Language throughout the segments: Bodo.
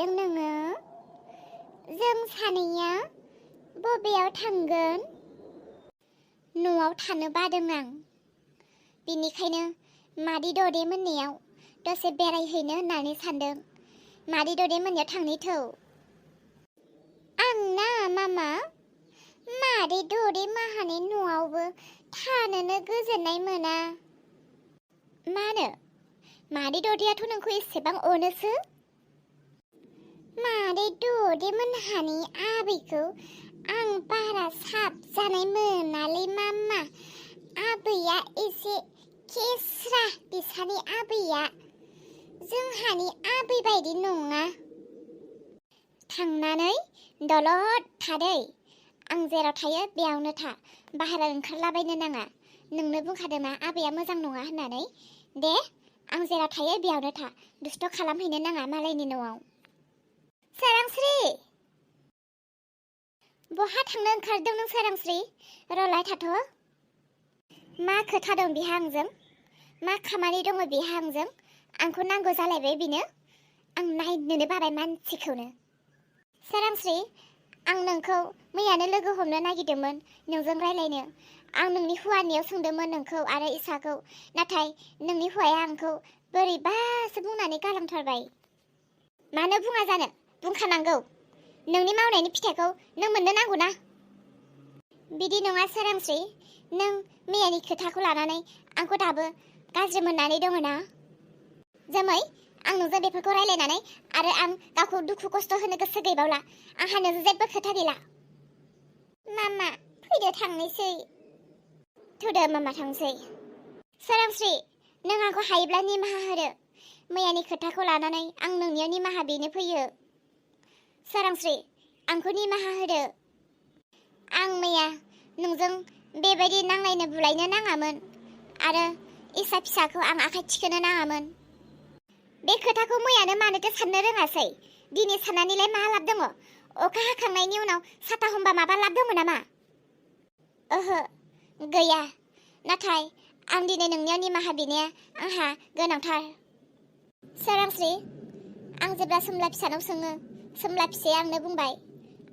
नागिरदों नोङो? जों सानैया बबेयाव थांगोन? न'आव थानो बादों आं। बेनिखायनो मादै ददे मोननियाव दसे बेरायहैनो होननानै सानदों। मादै ददे मोननियाव थांनि थौ। आंना मामा, मादै ददे माहानि न'आवबो थानोनो गोजोननाय मोना। मानो? मादै ददेयाथ' नोंखौ एसेबां अनोसो। मादै ददे मोनहानि आबैखौ आं बारा साबजानाय मोनालै मामा। आबैया एसे केस्रा, बिसानि आबैया। जोंहानि आबै बायदि नङा। थांनानै दलद थादै। आं जेराव थायो बेयावनो था। बाहेरायाव ओंखारलाबायनो नाङा। नोंनो बुंखादोंना आबैया मोजां नङा होननानै। दे, आं जेराव थायो बेयावनो था। दुस्थ' खालामहैनो नाङा मालायनि न'आव। सोरांस्रि! बहा थांनो ओंखारदों नों सोरांस्रि? रलाय थाथ'। मा खोथा दं बिहा आंजों? मा खामानि दङ बिहा आंजों? आंखौ नांगौ जालायबाय बिनो? आं नायनोनो बाबाय मानसिखौनो। सोरांस्रि, आं नोंखौ मैयानो लोगो हमनो नागिरदोंमोन, नोंजों रायलायनो। आं नोंनि हौवानियाव सोंदोंमोन नोंखौ आरो इसाखौ, नाथाय नोंनि हौवाया आंखौ बोरैबासो बुंनानै गालांथारबाय। मानो बुङा जानो? बुंखानांगौ। नोंनि मावनायनि फिथाइखौ नों मोननो नांगौ ना। बिदि नङा सोरांस्रि, नों मैयानि खोथाखौ लानानै आंखौ दाबो गाज्रि मोननानै दङ ना? जोमै, आं नोंजों बेफोरखौ रायलायनानै आरो आं गावखौ दुखु खस्थ' होनो गोसो गैबावला। आंहा नोंजों जेबो खोथा गैला। मामा, फैदो थांनोसै। थौदो मामा थांसै। सोरांस्रि, नों आंखौ हायोब्ला निमाहा होदो। मैयानि खोथाखौ लानानै आं नोंनियाव निमाहा बिनो फैयो। सोरांस्रि, आंखौ निमाहा होदो। आं मैया नोंजों बेबायदि नांलायनो बुलायनो नाङामोन आरो इसा फिसाखौ आं आखाइ थिखोनो नाङामोन। बे खोथाखौ मैयानो मानोथो साननो रोङासै? दिनै साननानैलाय मा लाब दङ? अखा हाखांनायनि उनाव साथा हमबा माबा लाब दङ नामा? ओहो, गैया। नाथाय आं दिनै नोंनियाव निमाहा बिनाया आंहा गोनांथार। सोरांस्रि, आं जेब्ला सोमला फिसानाव सोङो, सोमला फिसाया आंनो बुंबाय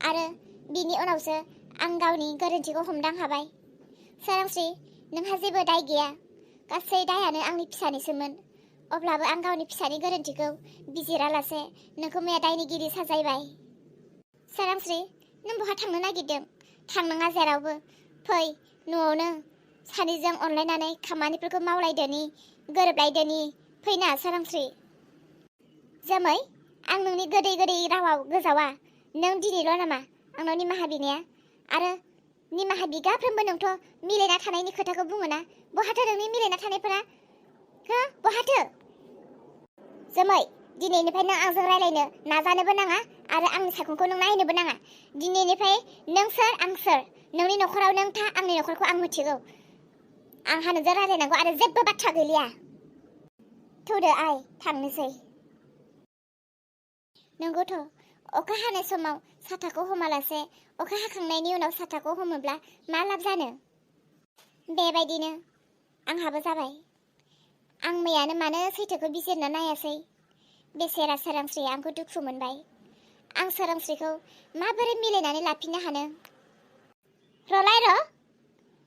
आरो बिनि उनावसो आं गावनि गोरोन्थिखौ हमदां हाबाय। सोरांस्रि, नोंहा जेबो दाय गैया। गासै दायानो आंनि फिसानिसोमोन। अब्लाबो आं गावनि फिसानि गोरोन्थिखौ बिजिरालासे नोंखौ मैया दायनिगिरि साजायबाय। सोरांस्रि, नों बहा थांनो नागिरदों? थांनाङा जेरावबो। फै, न'आवनो सानैजों अनलायनानै खामानिफोरखौ मावलायदोनि, गोरोबलायदोनि। फैना सोरांस्रि। जोमै, आं नोंनि गोदै गोदै रावाव गोजावा। नों दिनैल' नामा आंनाव निमाहा बिनाया? आरो निमाहा बिगाफ्रोमबो नोंथ' मिलायना थानायनि खोथाखौ बुङोना? बहाथो नोंनि मिलायना थानायफोरा? हो, बहाथो? जोमै, दिनैनिफ्राय नों आंजों रायलायनो नाजानोबो नाङा आरो आंनि सायखंखौ नों नायनोबो नाङा। दिनैनिफ्राय नों सोर आं सोर। नोंनि न'खराव नों था, आंनि न'खरखौ आं मिथिगौ। आंहा नोंजों रायलायनांगौ आरो जेबो बाथ्रा गैलिया। थौदो आइ, थांनोसै। नंगौथ', अखा हानाय समाव साथाखौ हमालासे अखा हाखांनायनि उनाव साथाखौ हमोब्ला मा लाब जानो? बेबायदिनो आंहाबो जाबाय। आं मैयानो मानो सैथोखौ बिजिरनो नायासै? बेसेरा सोरांस्रिया आंखौ दुखु मोनबाय। आं सोरांस्रिखौ माबोरै मिलायनानै लाफिननो हानो? रलाय र',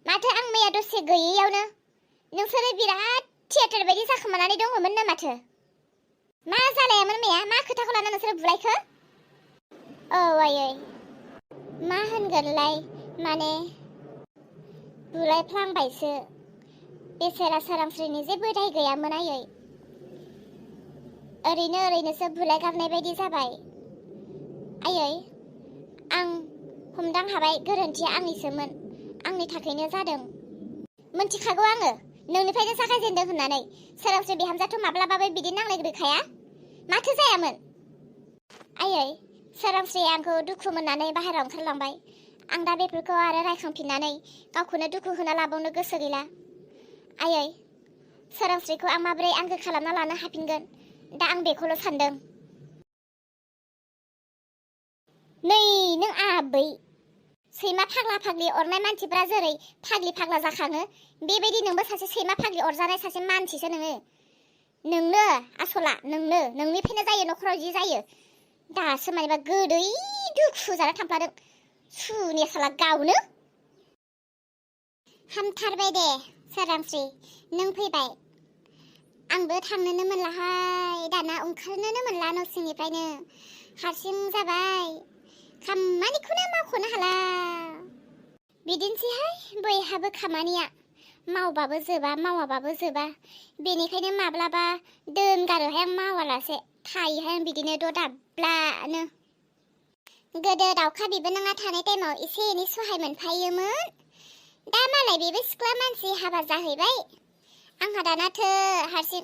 माथो आं मैया दसे गैयैयावनो नोंसोरो बिराद थियेटार बायदि जाखोमानानै दङमोन ना माथो? मा जालायामोन मैया? मा खोथाखौ लाना नोंसोरो बुलायखो? औ आयै, मा होनगोनलाय, माने बुलायफ्लांबायसो। बेसेरा सोरांस्रिनि जेबो दाय गैयामोन आयै। ओरैनोसो बुलायगारनाय बायदि जाबाय। आयै, आं हमदां हाबाय गोरोन्थिया आंनिसोमोन। आंनि थाखायनो जादों। मोनथिखागौ आङो नोंनिफ्रायनो जागायजेनदों होननानै। सोरांस्रि बिहामजोआथ' माब्लाबाबो बिदि नांलायग्रोखाया। माथो जायामोन? आयै, सोरांस्रिया आंखौ दुखु मोननानै बाहेरायाव ओंखारलांबाय। आं दा बेफोरखौ आरो रायखांफिननानै गावखौनो दुखु होना लाबावनो गोसो गैला। आयै, सोरांस्रिखौ आं माबोरै आंगो खालामना लानो हाफिनगोन? दा आं बेखौल' सानदों। नै नों आबै, सैमा फाग्ला फाग्लि अरनाय मानसिफ्रा जेरै फाग्लि फाग्ला जाखाङो, बेबायदि नोंबो सासे सैमा फाग्लि अरजानाय सासे मानसिसो नोङो। नोंनो आसला, नोंनिफ्रायनो जायो न'खराव जि जायो। दासो मानिबा गोदै दुखु जाना थांफ्लादों सुनि साला गावनो हामथारबाय दे सोरांस्रि नों फैबाय आंबो थांनोनो मोनलाहाय दाना ओंखारनोनो मोनला न' सिंनिफ्रायनो हारसिं जाबाय खामानिखौनो मावख'नो हाला बिदिनोसैहाय बयहाबो खामानिया मावबाबो जोबा मावाबाबो जोबा बेनिखायनो माब्लाबा दोनगारोहाय आं मावालासे थायोहाय आं बिदिनो दाब्लानो गोदो दाउखा बिबोनाङा थानाय टाइमाव एसे एनै सहाय मोनफायोमोन दा मालाय बेबो सिख्ला मानसि हाबा जाहैबाय आंहा दानाथो हारसिं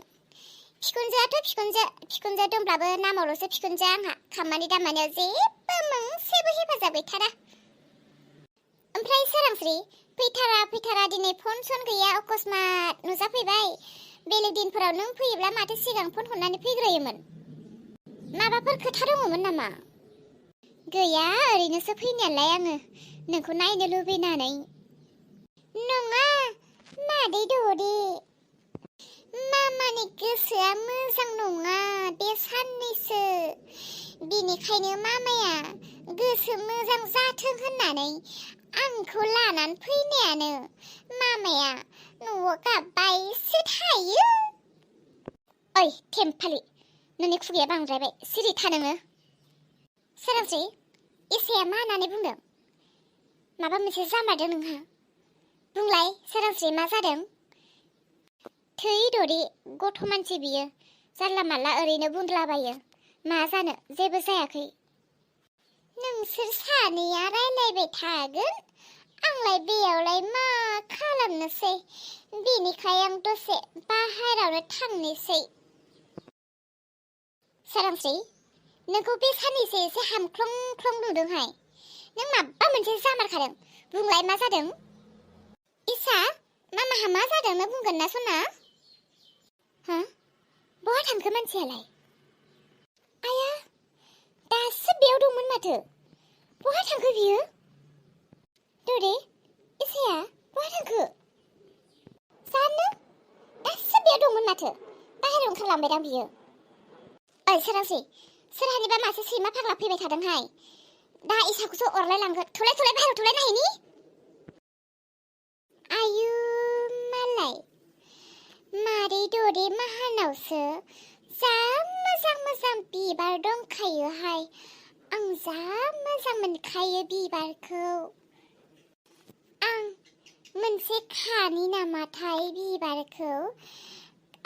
फिखुनजो दंब्लाबो नामावल'सो फिखुनजो आंहा खामानि दामानियाव जेबो मोनसेबो हेफाजाब गैथारा ओमफ्राय सोरांस्रि फैथारा दिनै फन सन गैया अकस्मात नुजाफैबाय बेलेग दिनफोराव नों फैयोब्ला माथो सिगां फन हरनानै फैग्रोयोमोन माबाफोर खोथा दङमोन नामा गैया ओरैनोसो फैनायालाय आङो नोंखौ नायनो लुबैनानै नङा मादै दौरि मामानि गोसोआ मोजां नङा बे साननैसो बिनिखायनो मामाया गोसो मोजां जाथों होननानै आंखौ लानानै फैनायानो मामाया न'आव गाबबायसो थायो ओइ थेम्फालि नोंनि खुगाया बांद्रायबाय सिरि था नोङो सोरांस्रि इसाया मा होननानै बुंदों माबा मोनसे जामारदों नोंहा बुंलाय सोरांस्रि मा जादों थै दरि गथ' मानसि बियो जानला मानला ओरैनो बुंद्लाबायो मा जानो जेबो जायाखै नोंसोर सानैया रायलायबाय थागोन आंलाय बेयावलाय मा खालामनोसै बेनिखाय आं दसे बाहेरावनो थांनोसै सोरांस्रि नोंखौ बे साननैसो एसे हामख्लं नुदोंहाय नों माबा मोनसे जामारखादों बुंलाय मा जादों इसा मामाहा मा जादों नों बुंगोन ना सना हा बहा थांखो मानसियालाय आया दासो बेयाव दंमोन माथो बहा थांखो बियो दरे इसाया बहा थांखो जानो दासो बेयाव दंमोन माथो बाहेरायाव ओंखारलांबायदां बियो ओइ सोरांस्रि सोरहानिबा मासे सैमा फाग्ला फैबाय थादोंहाय दा इसाखौसो अरलाय लांगोन थलाय बाहेरायाव थलाय नायनि आयु मालाय मादै दरे माहानावसो जा मोजां बिबार दंखायोहाय आं जा मोजां मोनखायो बिबारखौ आं मोनसे खानि नामाथाय बिबारखौ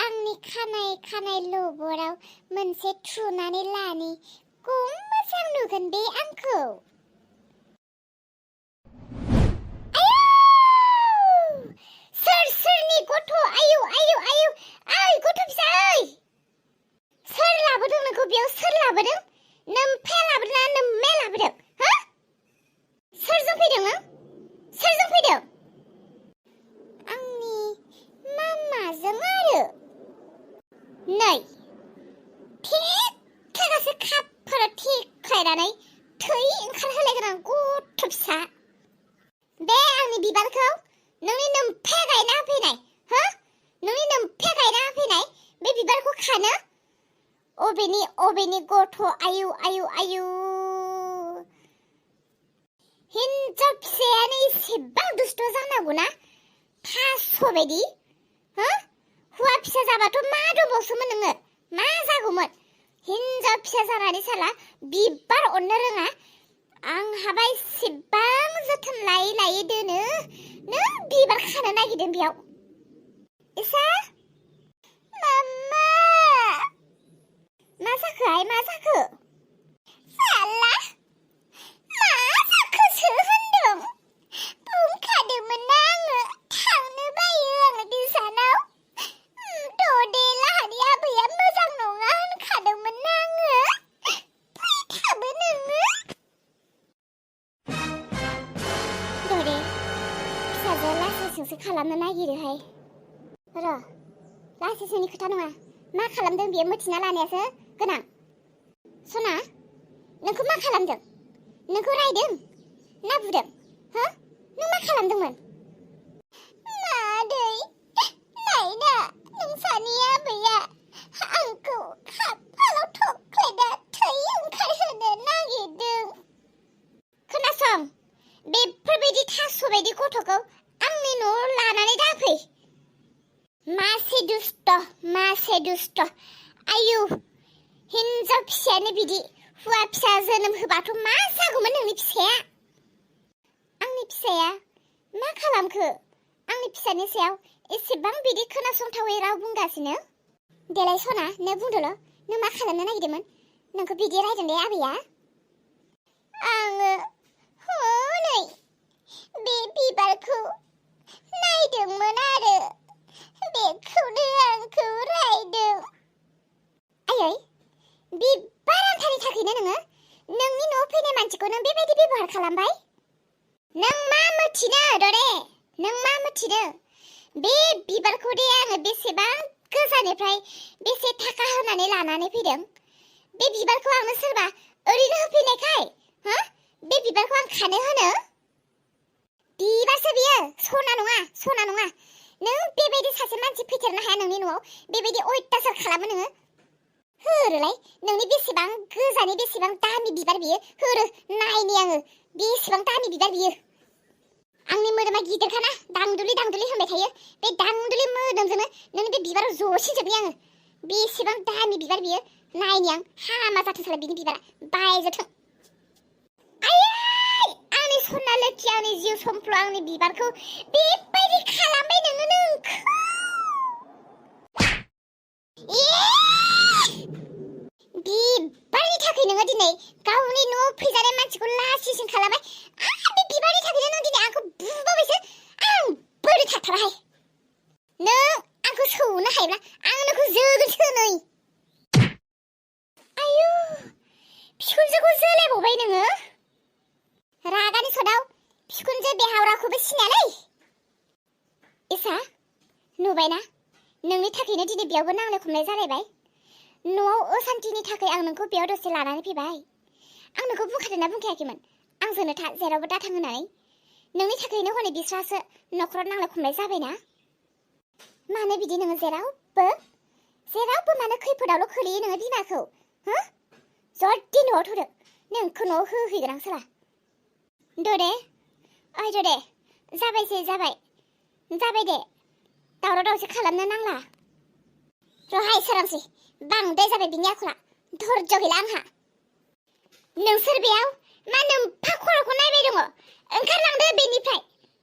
आंनि खानाय लबराव मोनसे थुनानै लानि खम मोजां नुगोन बे आंखौ सोरनि गथ' आयु ओइ गथ' फिसा ओइ सोर लाबोदों नोंखौ बेयाव सोर लाबोदों नोम्फाया लाबोदों ना नोम्माया लाबोदों हा सोरजों फैदों नों सोरजों फैदों आंनि मामाजों आरो नै थेगासे खाफारा थेख्लायनानै थै ओंखारहोलायगोन आं गथ' फिसा बे आंनि बिबारखौ नोंनि नोम्फाया गायना होफैनाय हो नोंनि नोम्फाया गायना होफैनाय बे बिबारखौ खानो अबेनि गथ' आयु हिन्जाव फिसायानो एसेबां दुस्ट' जानांगौना थास' बायदि हो हौवा फिसा जाबाथ' मा दंबावसोमोन नोङो मा जागौमोन हिन्जाव फिसा जानानै साला बिबार अननो रोङा आंहाबा एसेबां जोथोन लायै दोनो नों बिबार खानो नागिरदों बेयाव इसा मामा मा जाखोहाय मा जाखो साला मा जाखोसो होनदों बुंखादोंमोन ना आङो थांनो बायो आङो बिसानाव ददे लाहानि आबैया मोजां नङा होनखादोंमोन ना आङो फैखाबो नोङो ददे फिसाजोआ लासैसोसो खालामनो नागिरोहाय र' लासैसोनि खोथा नङा मा खालामदों बियो मिथिना लानायासो गोनां सना नोंखौ मा खालामदों नोंखौ रायदों ना बुदों हो नों मा खालामदोंमोन मादै नायना नोंसानि आबैया आंखौ खाफालाव थख्लायना थै ओंखारहोदों बेफोरबायदि थास' बायदि गथ'खौ आंनि न'आव लानानै दाफै मासे दुस्त आयु हिन्जाव फिसायानो बिदि हौवा फिसा जोनोम होबाथ' मा जागौमोन नोंनि फिसाया आंनि फिसाया मा खालामखो आंनि फिसानि सायाव एसेबां बिदि खोनासंथावै राव बुंगासिनो देलाय सना नों बुंदोल' नों मा खालामनो नागिरदोंमोन नोंखौ बिदि रायदों दे आबैया आङो हनै बे बिबारखौ नायदोंमोन आरो बेखौनो आंखौ रायदों आयै बिबार आन्थानि थाखायनो नोङो नोंनि न'आव फैनाय मानसिखौ नों बेबायदि बेबहार खालामबाय नों मा मिथिनो दरे नों मा मिथिनो बे बिबारखौ दे आङो बेसेबां गोजाननिफ्राय बेसे थाखा होनानै लानानै फैदों बे बिबारखौ आंनो सोरबा ओरैनो होफैनायखाय हा बे बिबारखौ आं खानो होनो बिबारसो बियो सना नङा नों बेबायदि सासे मानसि फैथेरनो हाया नोंनि न'आव बेबायदि अयथासार खालामो नोङो होरोलाय नोंनि बेसेबां गोजाननि बेसेबां दामि बिबार बियो होरो नायनि आङो बेसेबां दामि बिबार बियो आंनि मोदोमा गिदिरखाना दांदुलि होनबाय थायो बे दांदुलि मोदोमजोंनो नोंनि बे बिबाराव जसिनजोबनि आङो बेसेबां दामि बिबार बियो नायनि आं हामा जाथों साला बिनि बिबारा बायजोबथों आयै आंनि सना लोखि आंनि जिउ सम्फ्ल आंनि बिबारखौ बेबायदि खालामबाय नोङो नोंखौ बिबारनि थाखाय नोङो दिनै गावनि न'आव फैजानाय मानसिखौ लासिसिन खालामबाय बे बिबारनि थाखायनो नों दिनै आंखौ बुबावबायसो आं बोरै थाथाराहाय नों आंखौ सौनो हायोब्ला आं नोंखौ जोगोनसो नै आयु बिखुनजोखौ जोलायबावबाय नोङो रागानि सदाव बिखुनजो बेहावराखौबो सिनायालै इसा नुबायना नोंनि थाखायनो दिनै बेयावबो नांलाय खमलाय जालायबाय न'आव असान्तिनि थाखाय आं नोंखौ बेयाव दसे लानानै फैबाय आं नोंखौ बुंखादोंना बुंखायाखैमोन आंजोंनो था जेरावबो दाथां होननानै नोंनि थाखायनो हनै बिस्रासो न'खराव नांलाय खमलाय जाबायना मानो बिदि नोङो जेरावबो मानो खैफोदावल' खोलैयो नोङो बिमाखौ हो जर्दि न'आव थ'दो नोंखौ न'आव होहैगोन आं साला दे जाबाय दे दावराव दावसि खालामनो नांला रहाय सोरांसि बांद्राय जाबाय बिनि आखला धर्ज गैला आंहा नोंसोर बेयाव मा नोम्फा खर'खौ नायबाय दङ ओंखारलांदो बेनिफ्राय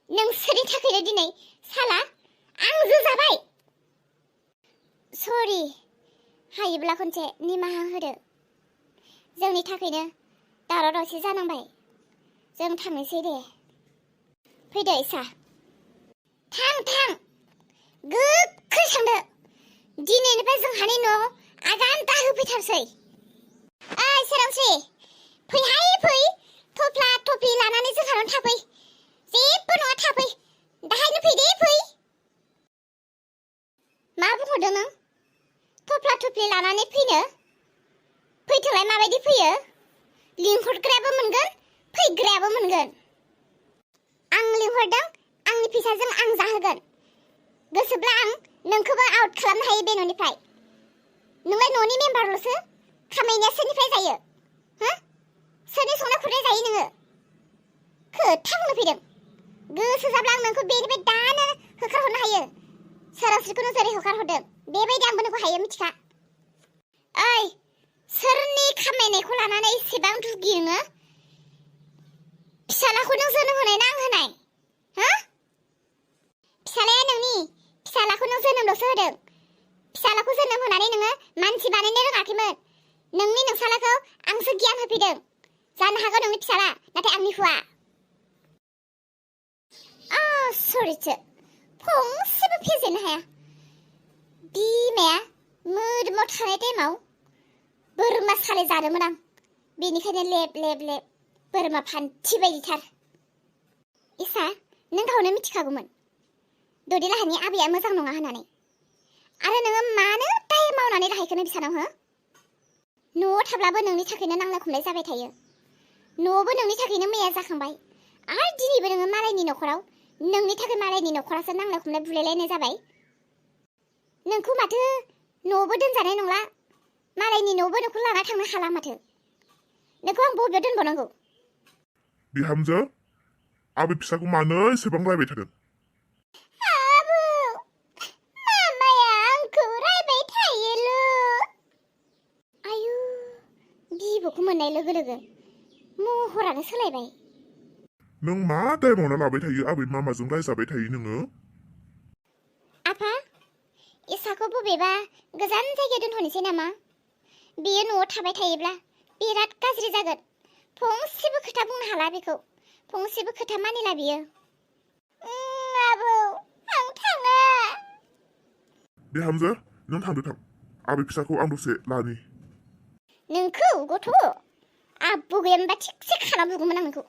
नोंसोरनि थाखायनो दिनै साला आं जोजाबाय सरि हायोब्ला खनसे निमाहा होदो जोंनि थाखायनो दावराव दावसि जानांबाय जों थांनोसै दे फैदो इसा थां गोख्रै थांदो दिनैनिफ्राय जोंहानि न'आव आगान दाहोफैथारसै ओइ सोरांसि फै थफ्ला थफ्लि लानानै जोंहानाव थाफै जेबो नङा थाफै दाहायनो फै मा बुंहरदों नों थफ्ला थफ्लि लानानै फैथोलाय माबायदि फैयो लिंहरग्रायाबो मोनगोन फैग्रायाबो मोनगोन आं लिंहरदों आंनि फैसाजों आं जाहोगोन गोसोब्ला आं नोंखौबो आउट खालामनो हायो बे न'निफ्राय नोंलाय न'नि मेम्बारल'सो खामायनाया सोरनिफ्राय जायो हा सोरनि संनाय खुरनाय जायो नोङो खोथा बुंनो फैदों गोसो जाब्ला आं नोंखौ बेनिफ्राय दानो होखारहरनो हायो सोरांस्रिखौनो जेरै होखारहरदों बेबायदि आंबो नोंखौ हायो मिथिखा ओइ सोरनि खामायनायखौ लानानै एसेबां दुगि नोङो फिसालाखौ नों जोनोम होनाय ना आं होनाय हा फिसालाया नोंनि फिसालाखौ नों जोनोमल'सो होदों फिसालाखौ जोनोम होनानै नोङो मानसि बानायनो रोङाखैमोन नोंनि नोंसालाखौ आंसो गियान होफैदों जानो हागौ नोंनि फिसाला नाथाय आंनि हौवा सरिसो फंसेबो फेजेननो हाया बिमाया मोदोमाव थानाय टाइमाव बोरमा सालाय जादोंमोन आं बेनिखायनो लेब बोरमा फान्थि बायदिथार इसा नों गावनो मिथिखागौमोन ददेलाहानि आबैया मोजां नङा होननानै आरो नोङो मानो दाय मावनानै लाहैखोनो बिसानाव हो न'आव थाब्लाबो नोंनि थाखायनो नांलाय खमलाय जाबाय थायो न'आवबो नोंनि थाखायनो मैया जाखांबाय आरो दिनैबो नोङो मालायनि न'खराव नोंनि थाखाय मालायनि न'खरासो नांलाय खमलाय बुलायलायनाय जाबाय नोंखौ माथो न'आवबो दोनजानाय नंला मालायनि न'आवबो नोंखौ लाना थांनो हाला माथो नोंखौ आं बबेयाव दोनबावनांगौ बिहामजो आबै फिसाखौ मानो एसेबां रायबाय थादों? आबौ, मामाया आंखौ रायबाय थायोल'। आयु, बिबौखौ मोननाय लोगो लोगो महरानो सोलायबाय। नों मा दाय मावना लाबाय थायो आबै मामाजों रायजाबाय थायो नोङो? आफा, इसाखौ बबेबा गोजान जायगायाव दोनह'नोसै नामा? बियो न'आव थाबाय थायोब्ला बिराद गाज्रि जागोन। फंसेबो खोथा बुंनो हाला बेखौ। फंसेबो खोथा मानिला बियो। आबौ, आं थाङा। बिहामजो, नों थांदो थां। आबै फिसाखौ आं दसे लानि। नोंखौ गथ'? आबौ गैयामोनबा थिगसे खाना बुगौमोन आं नोंखौ।